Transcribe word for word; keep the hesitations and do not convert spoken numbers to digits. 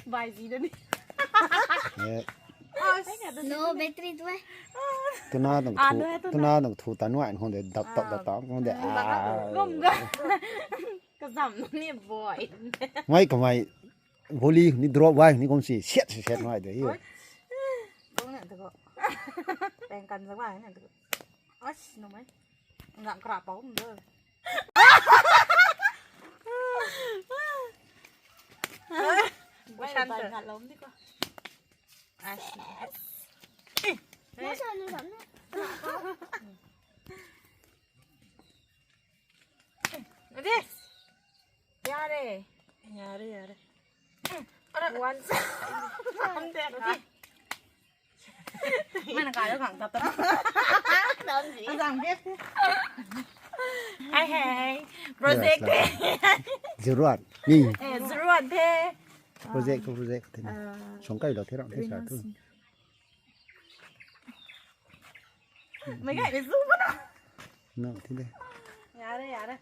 Bai zi da ni. Eh, No battery tu e. tuna nang thu, tuna nang thu tan nuai hong de dap tap dap tap hong de. Ah. Gom ga. Kazam ni boy. Mai kamai volley ni drop wai ni kum si set set set mai de. Yo. Gom na tu ko. Peng kan sa wai na tu ko. As no mai. Ngak kra pau um de. Wai san sa. Ngat lom di ko. As. Masa nu sam na. Adi. Yare. Yare yare. One. One there. Mana kaya kang tap tap. Azang bek. Hey hey. Project the. Zeruat. Ni Eh, zeruat the. Project tu project the. Song kai lo the rang the sa tu. Mai gai ni zu mana. No thi de. Yare yare.